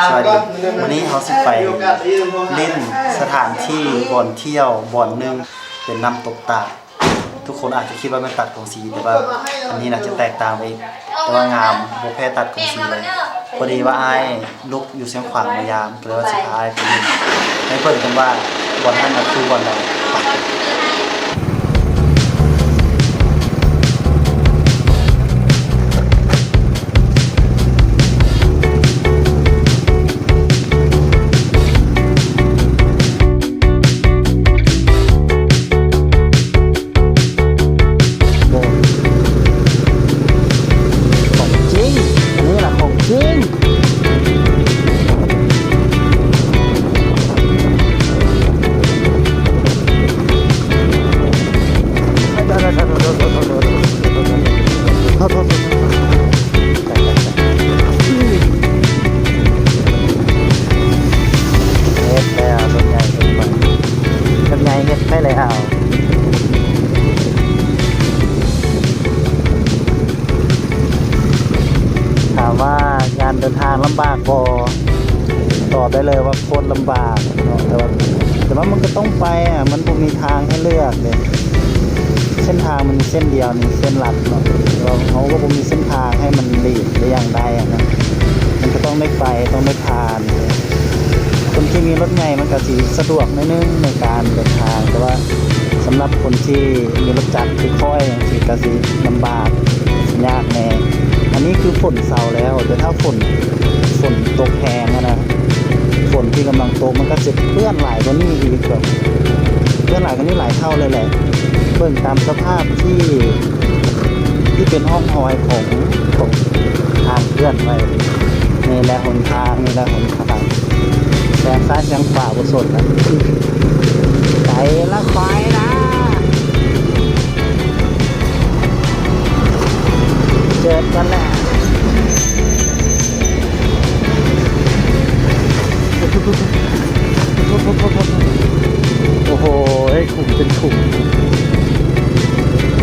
ສະບາຍດີ ມື້ນີ້ເຮົາຊິໄປຫຼິ້ນສະຖານທີ່ບ່ອນທ່ຽວບ່ອນໜຶ່ງ ເປັນນ້ຳຕົກຕາດ. ທຸກຄົນອາດຈະຄິດວ່າແມ່ນຕາດກົງສີ ແຕ່ວ່າອັນນີ້ໜ້າຈະແຕກຕ່າງໄປອີກ ແຕ່ວ່າງາມບໍ່ແພ້ຕາດກົງສີເລີຍ. ພໍດີວ່າອ້າຍລຸກຢູ່ຊຽງຂວາງມາຢາມ ກໍເລີຍວ່າຊິພາອ້າຍໄປຫຼິ້ນ ໄປເບິ່ງກັນວ່າບ່ອນນັ້ນນະຄືບ່ອນໃດ. ໄປ. ຂອງຈິງ ອັນນີ້ລະຂອງຈິງ. ເຮັດແລ້ວ ລົດໃຫຍ່ເຮັດໄປ ລົດໃຫຍ່ເຮັດໄປແລ້ວ. ຖາມວ່າການເດີນທາງລຳບາກບໍ່? ຕອບໄດ້ເລີຍວ່າໂຄດລຳບາກເນາະ ແຕ່ວ່າ ແຕ່ວ່າມັນກໍຕ້ອງໄປອະ ມັນບໍ່ມີທາງໃຫ້ເລືອກເດ້. ເສັ້ນທາງມັນມີເສັ້ນດຽວນີ້ ເສັ້ນລັດເນາະ ແຕ່ວ່າເຮົາກໍບໍ່ມີເສັ້ນທາງໃຫ້ມັນຫຼີກໄດ້ຢ່າງໃດອະນະ ມັນກໍຕ້ອງໄດ້ໄປ ຕ້ອງໄດ້ຜ່ານ. ຄົນທີ່ມີລົດໃຫຍ່ມັນກໍຊິສະດວກໜ້ອຍໜຶ່ງໃນການເດີນທາງ ແຕ່ວ່າສຳລັບຄົນທີ່ມີລົດຈັກຄືຂ້ອຍຈັ່ງຊີ້ກໍຊິລຳບາກ ຍາກແດ່. ອັນນີ້ຄືຝົນເຊົາແລ້ວ ແຕ່ຖ້າຝົນ ຝົນຕົກແຮງຫັ້ນນະ ຝົນທີ່ກຳລັງຕົກ ມັນກໍຊິເປື້ອນຫຼາຍກວ່ານີ້ອີກ ແບບເປື້ອນຫຼາຍກວ່ານີ້ຫຼາຍເທົ່າເລີຍແຫຼະ. ເບິ່ງຕາມສະພາບທີ່ ທີ່ເປັນຮ່ອງຮອຍຂອງ ຂອງທາງເປື້ອນໄວ້. ນີ້ແຫຼະຫົນທາງ ນີ້ແຫຼະຫົນທາງ ແຊງຊ້າຍແຊງຂວາບໍ່ສົນລະ ໄປລະຂ້ອຍນະ. ເຈີກັນແລ້ວ. ໂອ້ໂຫ ຂຸມເປັນຂຸມ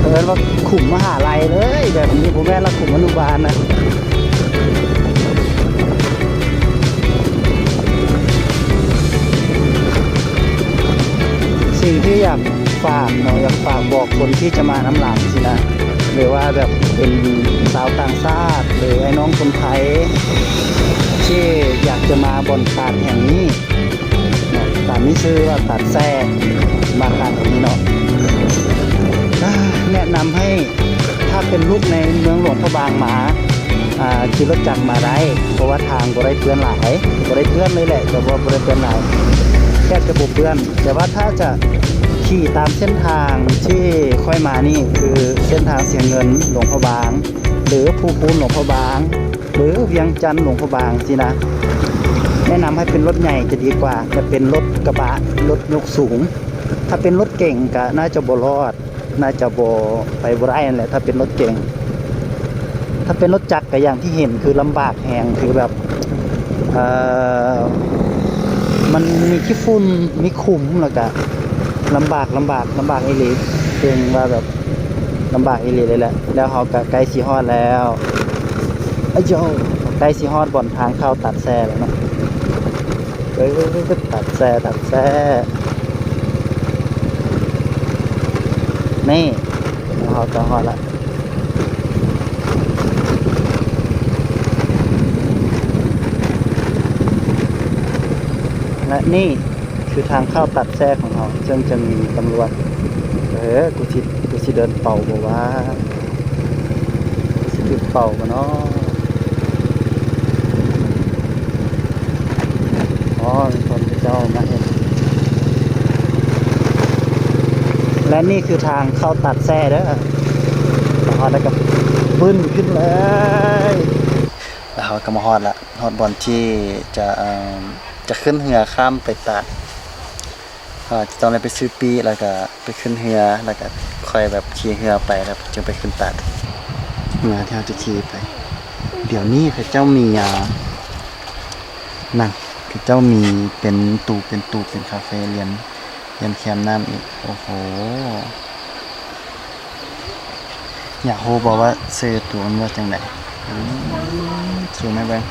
ເອີ້ນວ່າຂຸມມະຫາໄລເລີຍ ແບບນີ້ບໍ່ແມ່ນລະຂຸມອະນຸບານນະ. ສິ່ງທີ່ຢາກ ຝາກເນາະ ຢາກຝາກບອກຄົນທີ່ຈະມານຳຫຼັງຊີ້ນະ ຫຼືວ່າແບບເປັນຊາວຕ່າງຊາດ ຫຼືອ້າຍນ້ອງຄົນໄທ ທີ່ຢາກຈະມາບ່ອນຕາດແຫ່ງນີ້ເນາະ ຕາດມີຊື່ວ່າຕາດແຊ ມາຕາດແຫ່ງນີ້ເນາະ ແນະນຳໃຫ້ ຖ້າເປັນລູກໃນເມືອງຫຼວງພະບາງມາ ອ່າ ຂີ່ລົດຈັກມາໄດ້ ເພາະວ່າທາງບໍ່ໄດ້ເປື້ອນຫຼາຍ ບໍ່ໄດ້ເປື້ອນເລີຍແຫຼະ ແຕ່ວ່າບໍ່ໄດ້ເປື້ອນຫຼາຍ ແທບຈະບໍ່ເປື້ອນ. ແຕ່ວ່າຖ້າຈະຂີ່ຕາມເສັ້ນທາງທີ່ຂ້ອຍມານີ້ ຄືເສັ້ນທາງຊຽງເງິນ ຫຼວງພະບາງ ຫຼືພູຄູນ ຫຼວງພະບາງ ຫຼືວຽງຈັນ ຫຼວງພະບາງຊີ້ນະ ແນະນຳໃຫ້ເປັນລົດໃຫຍ່ຈະດີກວ່າ ແລະເປັນລົດກະບະ ລົດຍົກສູງ. ຖ້າເປັນລົດເກັງກະໜ້າຈະບໍ່ລອດ ໜ້າຈະບໍ່ ໄປບໍ່ໄດ້ຫັ້ນແຫຼະ ຖ້າເປັນລົດເກັງ. ຖ້າເປັນລົດຈັກກະຢ່າງທີ່ເຫັນ ຄືລຳບາກແຮງ ຄືແບບ ເອີ ມັນມີຂີ້ຝຸ່ນ ມີຂຸມ ແລ້ວກະລຳບາກ ລຳບາກ ລຳບາກອີ່ຫຼີ ເຊິ່ງວ່າແບບລຳບາກອີ່ຫຼີເລີຍແຫຼະ. ແລ້ວເຮົາກະໃກ້ຊິຮອດແລ້ວ ອາໂຢ ໃກ້ຊິຮອດບ່ອນທາງເຂົ້າຕາດແຊແລ້ວເນາະ. ເອີ ຕັດແຊ ຕັດແຊ ນີ້ ເຮົາກໍຮອດລະ ແລະ ນີ້ຄືທາງເຂົ້າຕັດແຊຂອງເຮົາ ເຊິ່ງຈະມີຕຳຫຼວດ ເອີ ກູຊິ ກູຊິເດີນເປົ່າບໍ່ວະ? ຊິຖືກເປົ່າບໍ່ເນາະ? ອໍ ມີຄົນເຂົາເຈົ້າມາເຮັດ ແລະ ນີ້ຄືທາງເຂົ້າຕັດແຊເດີ. ມາຮອດແລ້ວກໍບຶ້ນຂຶ້ນເລີຍ ແລ້ວເຮົາກໍມາຮອດລະ ຮອດບ່ອນທີ່ຈະ ເອີ່ມ ຈະຂຶ້ນເຮືອຂ້າມໄປຕາດ. ເຮົາອາດຈະຕ້ອງໄດ້ໄປຊື້ປີ້ ແລ້ວກະໄປຂຶ້ນເຮືອ ແລ້ວກະຄ່ອຍແບບຂີ່ເຮືອໄປ ແລ້ວຈຶ່ງໄປຂຶ້ນຕາດ. ເຮືອທີ່ເຮົາຈະຂີ່ໄປ ດຽວນີ້ເຂົາເຈົ້າມີ ອ່າ ນັ້ນ ເຂົາເຈົ້າມີເປັນຕູບເປັນຕູບ ເປັນຄາເຟ ລຽນ ລຽນແຄມນ້ຳອີກ. ໂອ້ໂຫ ຢາກຮູ້ບໍ່ວ່າຊື່ຕູບມັນວ່າຈັ່ງໃດ? ອືມ ຊູມໃຫ້ເບິ່ງ.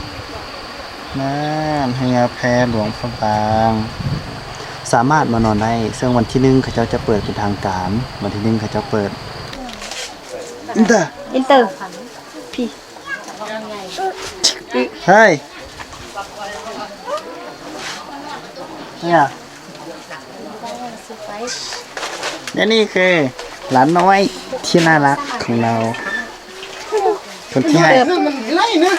ນັ້ນ ເຮືອແພຫຼວງພະບາງ ສາມາດມານອນໄດ້ ເຊິ່ງວັນທີໜຶ່ງເຂົາເຈົ້າຈະເປີດເປັນທາງການ ວັນທີໜຶ່ງເຂົາເຈົ້າເປີດ Enter Enter ພີ້ ເຮີ້ຍ ເອີຍ ແລະນີ້ຄືຫຼານນ້ອຍທີ່ໜ້າຮັກຂອງເຮົາ ຄົນທີ່ໃຫ້ ເອີ ມັນໄລ່ນະ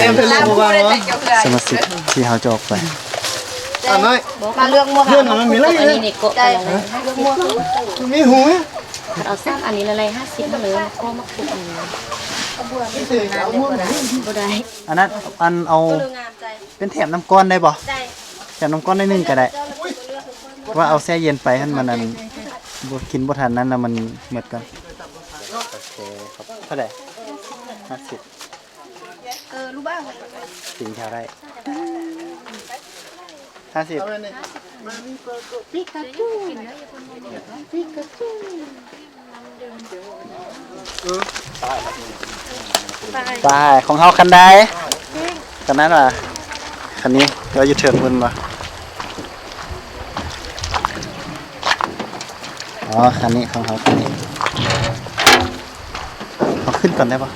ອືມ ສະມາຊິກທີ່ເຮົາຈະອອກໄປ ມາເລືອກໝວກ ເລື່ອງມັນມີໄລ່ນະ ໃຊ່ ເລືອກໝວກ ມັນມີຫູ ເອົາສາມອັນນີ້ລະໄລ່ຫ້າສິບມາເລີຍ ມາກໍມາຄຸກອັນນີ້ ບໍ່ໄດ້ ອັນນັ້ນ ອັນເອົາ ເປັນແຖມນ້ຳກ້ອນໄດ້ບໍ່? ໄດ້ ແຖມນ້ຳກ້ອນໜ້ອຍໜຶ່ງກໍໄດ້ ວ່າເອົາແຊ່ເຢັນໄປຫັ້ນ ມັນອັນ ບໍ່ ກິນບໍ່ທັນນັ້ນລະ ມັນໝົດກ່ອນ ໂອເຄ ເທົ່າໃດ? ຫ້າສິບ ເອີ ລູກບ້ານ ກິນເທົ່າໃດ? ຫ້າສິບ ປີກາຈູ ປີກາຈູ. ໄປ ຂອງເຮົາຄັນໃດ? ຄັນນັ້ນຫວາ? ຄັນນີ້ ເຮົາຢູ່ເທິງພຸ້ນຫວາ? ອໍ ຄັນນີ້ ຂອງເຮົາຄັນນີ້ ເຮົາຂຶ້ນກ່ອນໄດ້ບໍ່?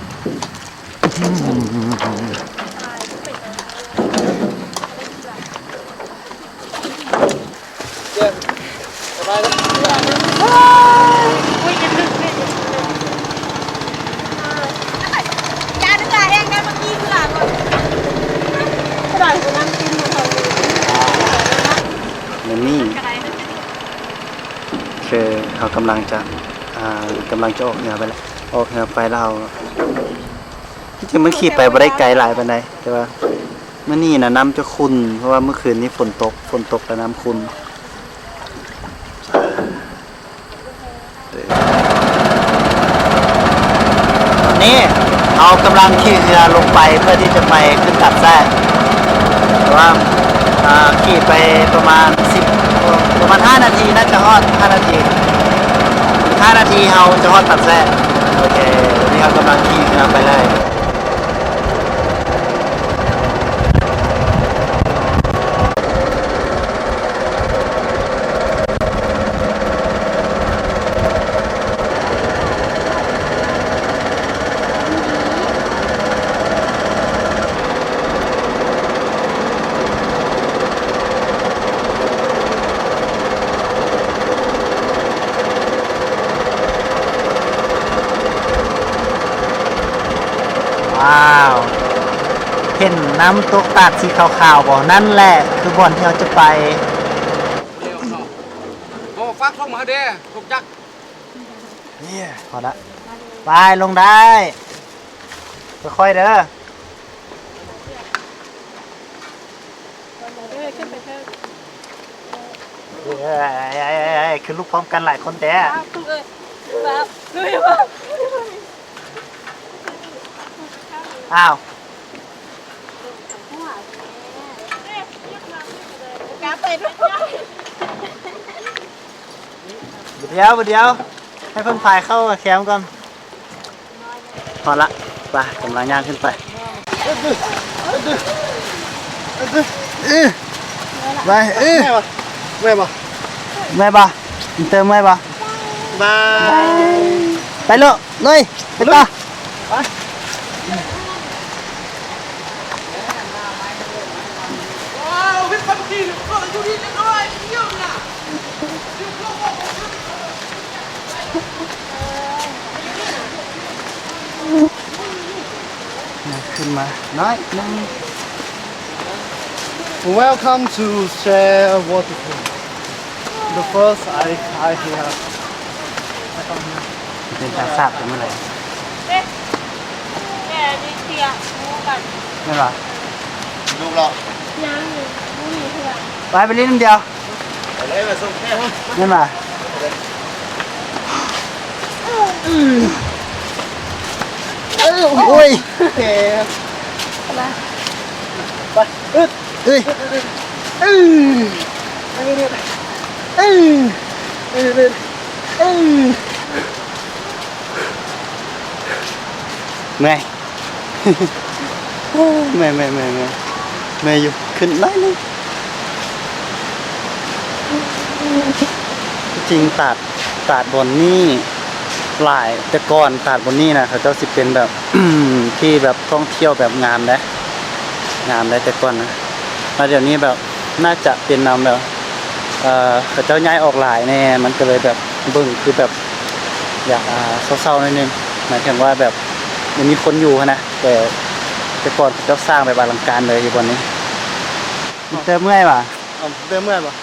ມື້ນີ້ຄືເຮົາກຳລັງຈະ ອ່າ ກຳລັງຈະອອກເຮືອໄປແລ້ວ ອອກເຮືອໄປແລ້ວ ທີ່ຈິງມັນຂີ່ໄປບໍ່ໄດ້ໄກຫຼາຍປານໃດ ແຕ່ວ່າມື້ນີ້ນະນ້ຳຈະຂຸ່ນ ເພາະວ່າມື້ຄືນນີ້ຝົນຕົກ ຝົນຕົກແລ້ວນ້ຳຂຸ່ນ. ນີ້ເຮົາກຳລັງຂີ່ເຮືອລົງໄປເພື່ອທີ່ຈະໄປຂຶ້ນຕາດແຊະ ແຕ່ວ່າ ອ່າ ຂີ່ໄປປະມານສິບ ປະມານຫ້ານາທີ ໜ້າຈະຮອດຫ້ານາທີ ຫ້ານາທີເຮົາຈະຮອດຕາດແຊະ. ໂອເຄ ນີ້ເຮົາກຳລັງຂີ່ເຮືອໄປເລີຍ. ວ້າວ ເຫັນນ້ຳຕົກຕາດສີຂາວໆບໍ່? ນັ້ນແຫຼະຄືບ່ອນທີ່ເຮົາຈະໄປ. ໂອ້ ຝາກສົ່ງມາໃຫ້ແດ່ ລົດຈັກ. ນີ້ ພໍລະ ໄປລົງໄດ້ ຄ່ອຍໆເດີ. ເອີ ຂຶ້ນໄປເທີ ເອີ ເອີ ເອີ ເອີ ຂຶ້ນລຸກພ້ອມກັນຫຼາຍຄົນແທ້. ອ້າວ ອ້າວ ບໍ່ດຽວ ບໍ່ດຽວ ໃຫ້ເພິ່ນພາຍເຂົ້າແຄມກ່ອນ. ຮອດລະ ໄປ ກຳລັງຍ່າງຂຶ້ນໄປ. ເອີ ໄປ ເອີ ເມື່ອຍບໍ່? ເມື່ອຍບໍ່? ເຕີມເມື່ອຍບໍ່? ບາຍ ໄປໂລດ ລຸຍ ໄປຕໍ່ ໄປ. ຂຶ້ນມາໜ້ອຍໜຶ່ງ. Welcome to Share Waterfall. The first I I here. ເປັນທາງສາບເປັນມື້ໃດ ແມ່ນບໍ່? ລູກເລາະ ຍັງຢູ່ ບໍ່ມີເທື່ອ ໄປ ໄປຫຼິ້ນນຳດຽວ ໄປເລີຍ ມາສົ່ງແທ້ ແມ່ນບໍ່? ອືມ ໂອ້ຍ ເຈັບ ໄປ ອຶດ ເອີຍ ອືມ ອືມ ອືມ ອືມ ອືມ. ເມື່ອຍ ໂອ້ ເມື່ອຍ ເມື່ອຍ ເມື່ອຍ ເມື່ອຍ ເມື່ອຍຢູ່ ຂຶ້ນໜ້ອຍໜຶ່ງ. ຈິງຕາດ ຕາດບ່ອນນີ້ຫຼາຍ ແຕ່ກ່ອນຕາດບ່ອນນີ້ນະ ເຂົາເຈົ້າຊິເປັນແບບ ທີ່ແບບທ່ອງທ່ຽວແບບງາມເດ້ ງາມເດ້ແຕ່ກ່ອນນະ. ແລ້ວດຽວນີ້ແບບ ໜ້າຈະເປັນນຳແບບ ເອີ ເຂົາເຈົ້າຍ້າຍອອກຫຼາຍແດ່ ມັນກໍເລີຍແບບ ເບິ່ງຄືແບບ ຢາກ ອ່າ ເສົ້າໆໜ້ອຍໜຶ່ງ ໝາຍເຖິງວ່າແບບ ບໍ່ມີຄົນຢູ່ຫັ້ນນະ. ແຕ່ ແຕ່ກ່ອນເຂົາເຈົ້າສ້າງແບບອະລັງການເລີຍຢູ່ບ່ອນນີ້. ແຕ່ເມື່ອຍຫວາ? ເອີ ແຕ່ເມື່ອຍຫວາ?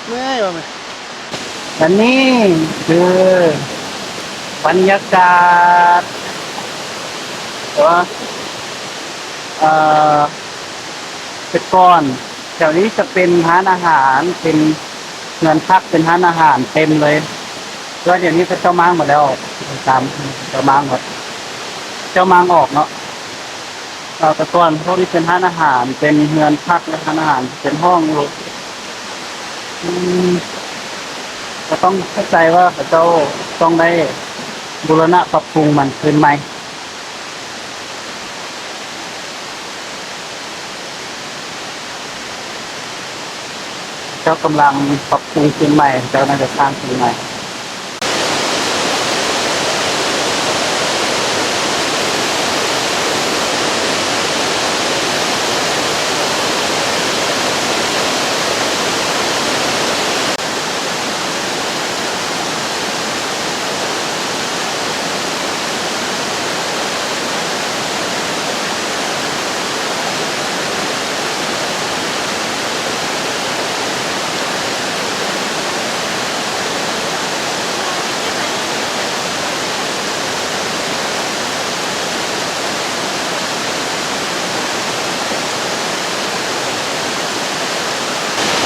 ເມື່ອຍຫວາແມ່? ອັນນີ້ຄືບັນຍາກາດ ເອີ ເອີ ແຕ່ກ່ອນແຖວນີ້ຈະເປັນຮ້ານອາຫານ ເປັນເຮືອນພັກ ເປັນຮ້ານອາຫານເຕັມເລີຍ. ແຕ່ວ່າດຽວນີ້ເຂົາເຈົ້າມ້າງໝົດແລ້ວ ຕາມເຂົາເຈົ້າມ້າງໝົດ ເຈົ້າມ້າງອອກເນາະ. ເອີ ແຕ່ກ່ອນພວກນີ້ເປັນຮ້ານອາຫານ ເປັນເຮືອນພັກ ແລະ ຮ້ານອາຫານ ເປັນຫ້ອງຢູ່. ອືມ ກໍຕ້ອງເຂົ້າໃຈວ່າເຂົາເຈົ້າຕ້ອງໄດ້ບູລະນະປັບປຸງມັນຄືນໃໝ່. ເຈົ້າກຳລັງປັບປຸງຄືນໃໝ່ ເຈົ້າໜ້າຈະສ້າງຄືນໃໝ່.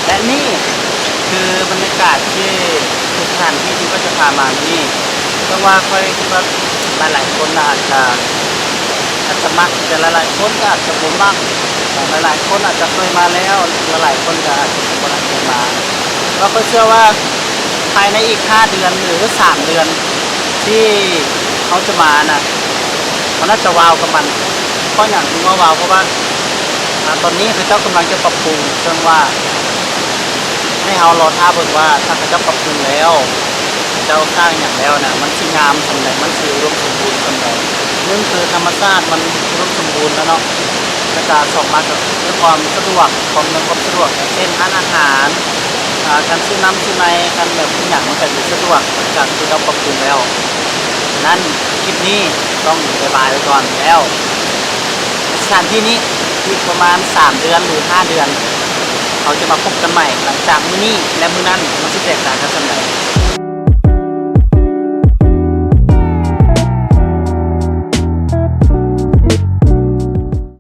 ແລະນີ້ຄືບັນຍາກາດທີ່ ຄືສະຖານທີ່ທີ່ຂ້ອຍຈະພາມາມື້ນີ້. ເຊິ່ງວ່າຂ້ອຍຄິດວ່າຫຼາຍໆຄົນອາດຈະ ອາດຈະມັກ ແຕ່ຫຼາຍໆຄົນກໍອາດຈະບໍ່ມັກ. ຫຼາຍໆຄົນອາດຈະເຄີຍມາແລ້ວ ຫຼາຍໆຄົນກໍອາດຈະບໍ່ໄດ້ເຄີຍມາ. ແລ້ວຂ້ອຍເຊື່ອວ່າພາຍໃນອີກຫ້າເດືອນ ຫຼື ສາມເດືອນ ທີ່ເຮົາຈະມານະ ເຮົາໜ້າຈະວ້າວກັບມັນ. ເພາະຫຍັງຈຶ່ງວ່າວ້າວ? ເພາະວ່າ ອາ ຕອນນີ້ເຂົາເຈົ້າກຳລັງຈະປັບປຸງ ເຊິ່ງວ່າໃຫ້ເຮົາລໍຖ້າເບິ່ງວ່າ ຖ້າເຂົາເຈົ້າປັບປຸງແລ້ວ ເຂົາເຈົ້າສ້າງຫຍັງແລ້ວນະ ມັນຊິງາມສ່ຳໃດ ມັນຊິອຸດົມສົມບູນສ່ຳໃດ. ໜຶ່ງຄືທຳມະຊາດມັນອຸດົມສົມບູນແລ້ວເນາະ ແລ້ວກະສອງມາກໍຄືຄວາມສະດວກ ຄວາມອຳນວຍຄວາມສະດວກ ເຊັ່ນ ຮ້ານອາຫານ ອາ ການຊື້ນ້ຳຊື້ໃນ ການແບບອີ່ຫຍັງ ມັນກະຊິສະດວກຫຼັງຈາກທີ່ເຂົາເຈົ້າປັບປຸງແລ້ວ. ສະນັ້ນ ຄລິບນີ້ຕ້ອງບາຍບາຍໄວ້ກ່ອນແລ້ວ. ສະຖານທີ່ນີ້ ອີກປະມານສາມເດືອນ ຫຼື ຫ້າເດືອນ ເຮົາຈະມາພົບກັນໃໝ່ ຫຼັງຈາກມື້ນີ້ ແລະ ມື້ນັ້ນ ມັນຊິແຕກຕ່າງກັນສ່ຳໃດ.